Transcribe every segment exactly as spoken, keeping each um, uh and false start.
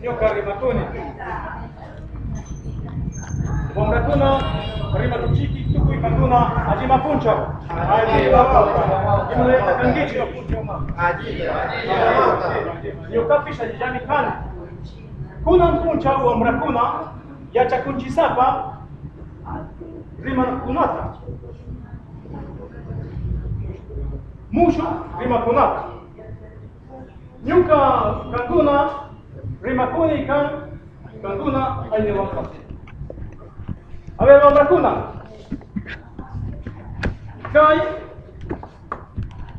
Ñuqa rimakuni. Wamrakuna, rimakuchiki tukuy qamkuna, allima punchaw. Allima punchaw. Imanayta kankichik? Ñuqapis allillami kani. Kunan punchaw wamrakuna yachakunchisapa rimakunata. Mushuk rimakunata. Ñuqa qamkuna rimakuni kan, qamkuna ayniwanpas. A ver, wamrakuna. Kay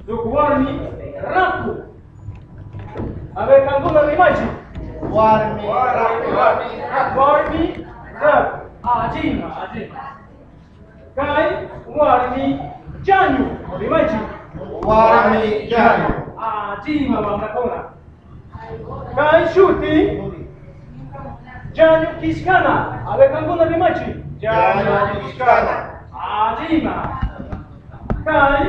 huk warmi raku. A ver, qamkuna rimaychik. Warmi raku. Warmi raku. Allima, allima. Kay warmi llañu, rimaychik. Warmi llañu. Allima, wamrakuna. Kay shuti llañu kichkana. A ver, qamkuna rimaychik. Llañu kichkana. Allima. Kay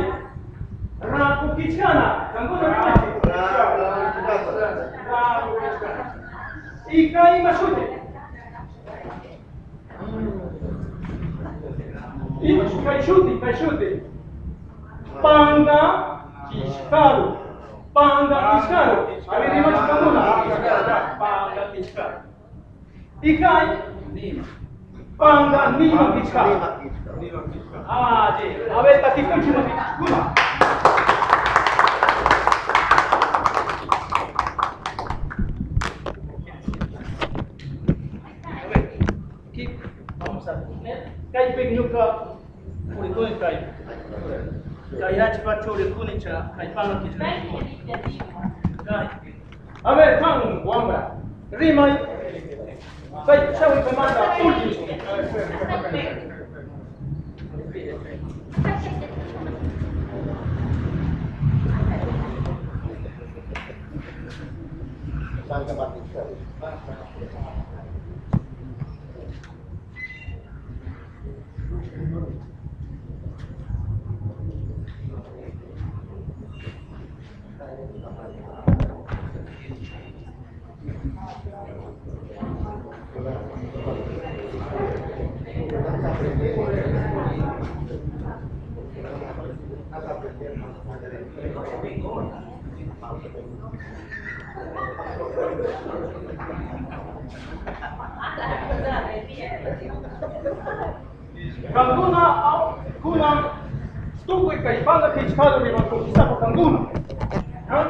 raku kichkana. Qamkuna rimaychik. Raku kichkana. Raku kichkana. Y kay ima shuti. Ima shuti, kay shuti, kay shuti. Panka kichkaru. Panka kichkaru. A ver, ima shuti qamkuna. Panka kichkaru. Y kay panka nima kichkaru. Ah, sí. A ver, takikunchik, takikunchik. A ver, aquí vamos a poner. Kaypi ñuqa purikuni kay. Kay achpa churikuni cha, kay panka kichkaru. Kay. A ver, qam wamra, rimay. Kay, shamuy, kay manda, último. Qamkuna, a, kunan tukuy kay panka kichkaru rimakunchisapa qamkuna. ¿Ah?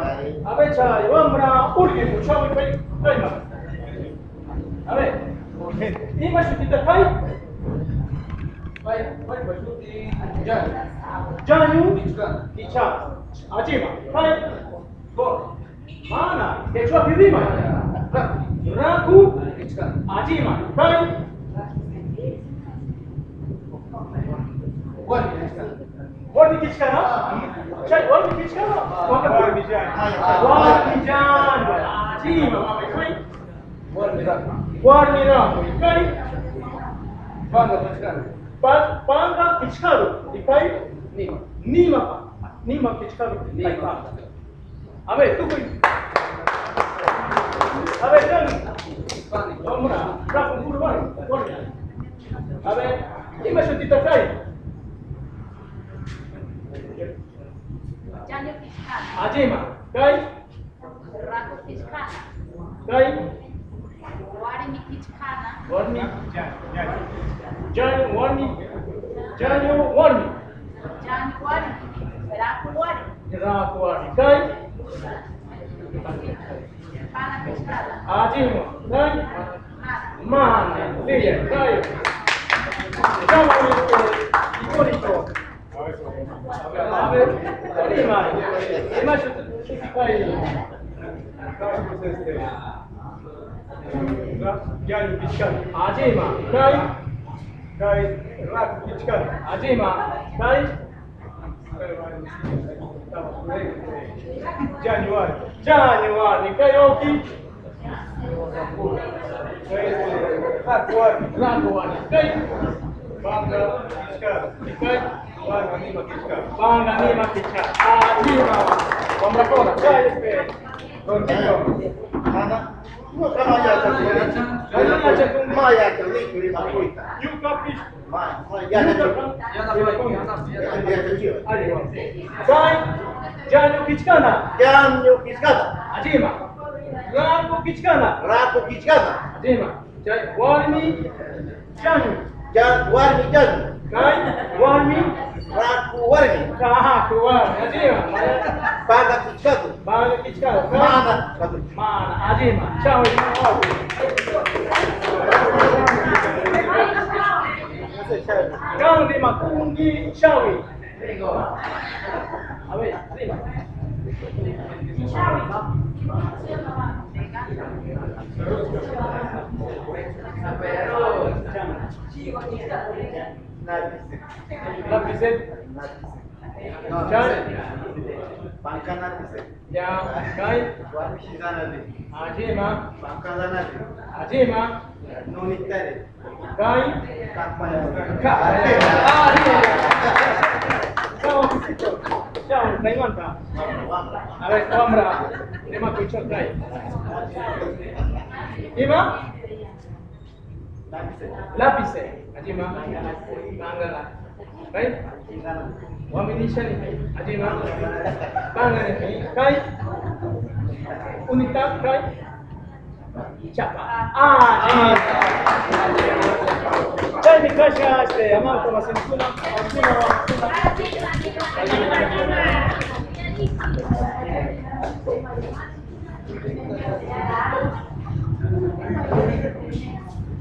A ver, chay wamra urqi puchawi kay, kayman. A ver, ima shutita kay? Kay, kay, kay shuti, llañu. Llañu kichka. Kichka. Allima. Kay. Mana, quechua idioma. Raku. Allima. Kay. Warmi kichkana? Chay warmi kichkana? Warmi llañu. Warmi llañu. Allima, mami, kay. Warmi raku. Warmi raku. Kay. Panka kichkaru. Pa-, panka kichkaru. Y kay. Nima. Nima. Nima kichkaru. Nima. Kay panka. A ver, tukuy. A ver, Dani. Vamos, Rafa, puro, vale. A ver, ima shutita kay? Llañu kichkana. Allima. Kay. Raku kichkana. Kay. Warmi kichkana. Warmi. Llañu, llañu. Llañu warmi. Llañu warmi. Llañu warmi. Raku warmi. Raku warmi. Kay. Panka kichkana. Allima. Kay. Mana. Mana. Bien. Kay. Llama, este, icónico. A ver, ima, ima shuti kay? Llañu kichkana. Allima, kay. Kay, raku kichkana. Allima, kay. Llañu warmi. Llañu warmi, kay, oki. Raku warmi. Raku warmi. Kay. Panka kichkana. Kay. Panka nima kichkana. Panka nima kichkana. Allima. Wamrakuna. Kay, este, Rondito. Ana. Ñuqa mana yachakunkichu. Mana yachakunki. Mana yachakunkichu rimakuyta. Ñuqapis. Mana, mana yachakunki. Yachakunki. Kay, llañu kichkana. Llañu kichkana. Allima. Raku kichkana. Raku kichkana. Allima. Chay warmi llañu. Llañu, warmi llañu. Kay warmi. Raku warmi. Raku warmi. Allima. Paga kichkakun. Paga kichkakun. Mana. Mana. Allima. Chaway. Kan rimakunki chaway. A ver, arriba. Lápiz. Lápiz. No, chay. Panka lápiz. Ya, kay. Allima. Panka lápiz. Allima. Nunitari. Kay. Ka-, ah, ya, ya. Chao, besito. Chao, kaymanta. A ver, wamra. Rimakuchun kay. Ima? Lápiz. Allima. Mangala. Kay. Wami nishani. Allima. Mangala. Kay. Unita. Kay. Chapa. Ah, sí. Chaymi kasha, este, amado, como se llama.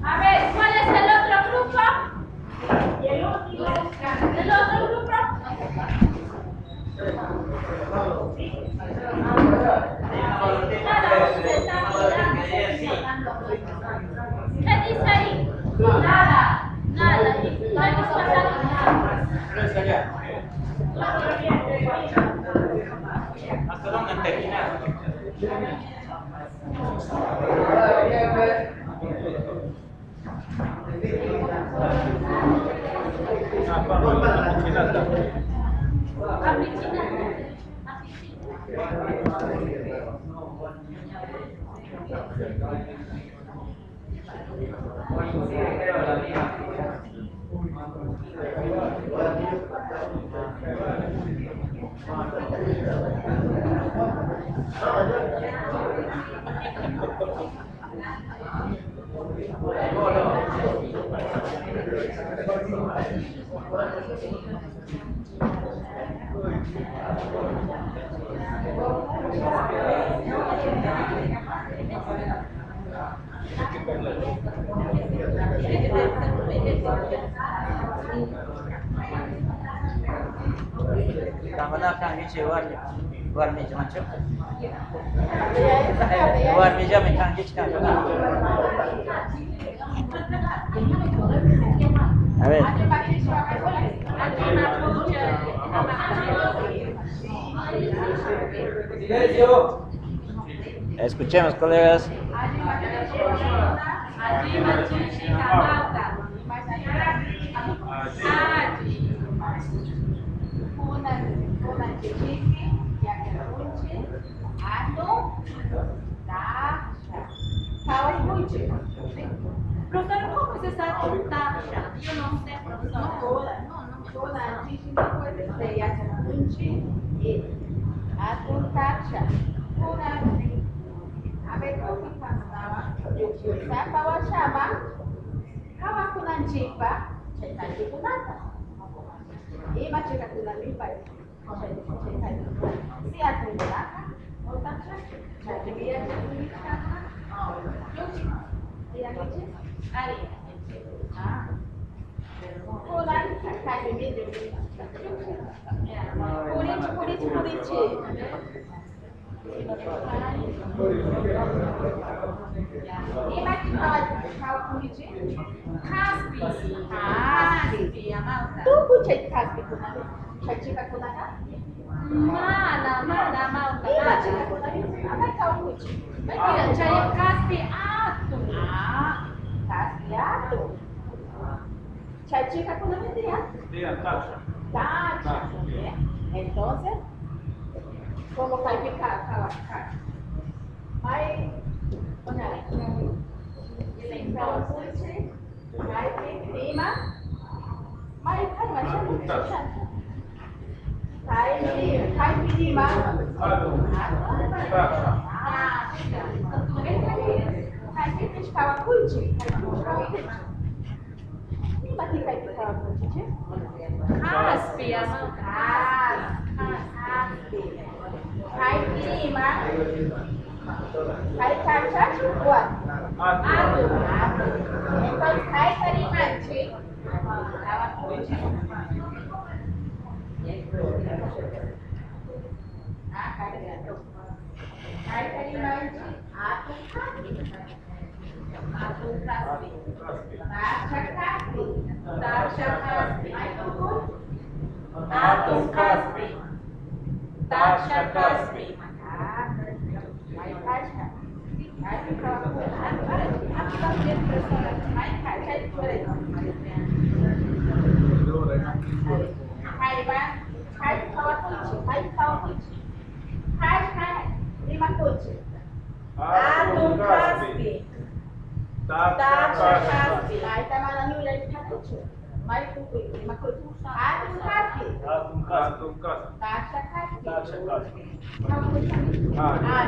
A ver, ¿cuál es el otro grupo? Y el último, el otro grupo. ¿Qué dice ahí? Nada, nada. ¿Qué dice ahí? ¿Hasta dónde han terminado? Qamkunaqa kankichik warmi, warmillamanchu? Warmillami kankichik qamkunaqa. A ver. Silencio. Escuchemos, colegas. Profesor, ¿cómo es esa taxa? Yo no sé, profesor. Kunan chiqniykuna yachakunchik, eh, hatun taksha, kunan, a ver, kunan lluqsisapa washaman hawakunanchikpaq chay takshakunata. Ima chiqakunami pay, chay, chay taksha. Si hatunkunaqa, no taksha, chaymi yachakunchikqa. Lluqsi, ¿tiyankichik? Ari. Ah. Purichi, purichi, purichi. Ima chiqakunata purichi? Qaspi. Qaspi. Tukuy chay qaspikunata. Chay chiqakunata. Mana, mana, mana. Ima chiqakunata. Ama kawkuchi. Chay qaspi hatun. Ah, qaspi hatun. Chay chiqakunami tiyan. Tiyan taksha. Taksha. Taksha, bien. Entonces, como kaypi ka, ka, ka. May, una vez. Kaypi rima. May, kayman shamuy. Kaypi, kaypi rima. Ah, kaypi nishkawakuychik. Imataq kaypi kawakunchikchi? Kaspi, ama. Kas-, kas-, kaspi. Kaypi rima. Kay takshachu wasi? Hatun. Hatun. Entonces, kayta rimanchik. Ah, kayta. Kayta rimanchik. Hatun kaspi. Hatun kaspi. Taksha kaspi. Taksha kaspi. Hatun kaspi. Taksha kaspi. Hatun kaspi. Taksha kaspi. Mayta mana yuyayta tukuchun. May tukuy, ima tukuy. Hatun kaspi. Hatun kaspi. Taksha kaspi. Taksha kaspi. Ah, ah,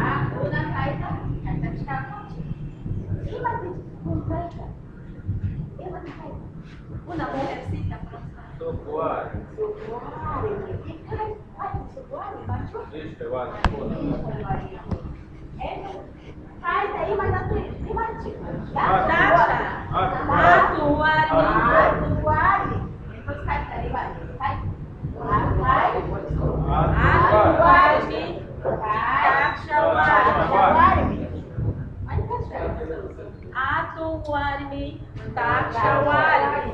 ah, una kayta, kayta chikakunchik. Ima tukuy, kayta. Ima tukuy. Una mujercita, profesor. Sukuwari. Sukuwari. Ay, ay, sukuwari, machu. Este, vale. Este, vale. Kayta imananchik, imanchik. Taksha. Hatun warmi. Hatun warmi. Entonces, kayta imanchik. Kay. Hatun warmi. Taksha warmi. Hatun warmi. Taksha warmi.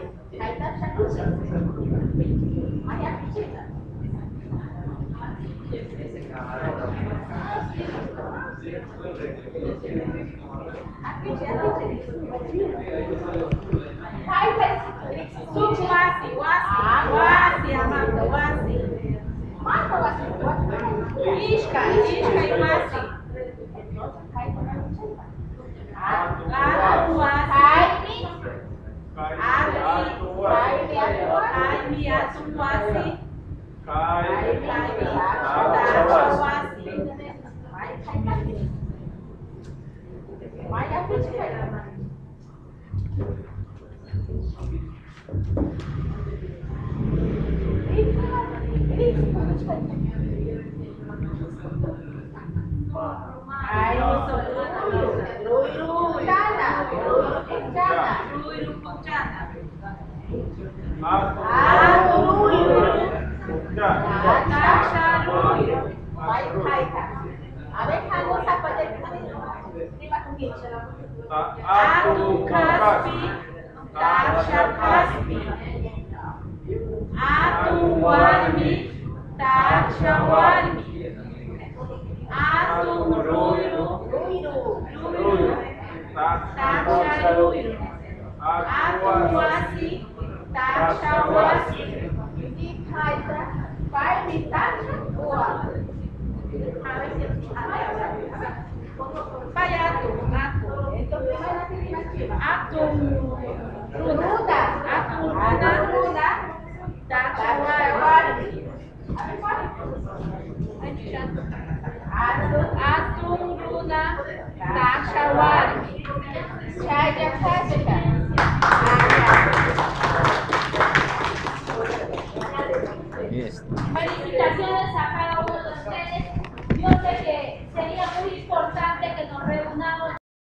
Suqu wasi, wasi, wasi, amado, wasi. Ishkay, ishkay wasi. Hatun wasi. Kaymi. Hatun wasi. Kaymi hatun wasi. Kaymi taksha wasi. Hatun kaspi. Taksha kaspi. Hatun warmi, taksha warmi. Hatun ruyru, ruyru. Taksha ruyru. Hatun wasi, taksha wasi. Paymi taksha warmi. Pay hatun, hatun. Hatun runa, hatun runa, taksha warmi. Hatun, hatun runa, taksha warmi. Chaylla kashka. Yes. Felicitaciones a cada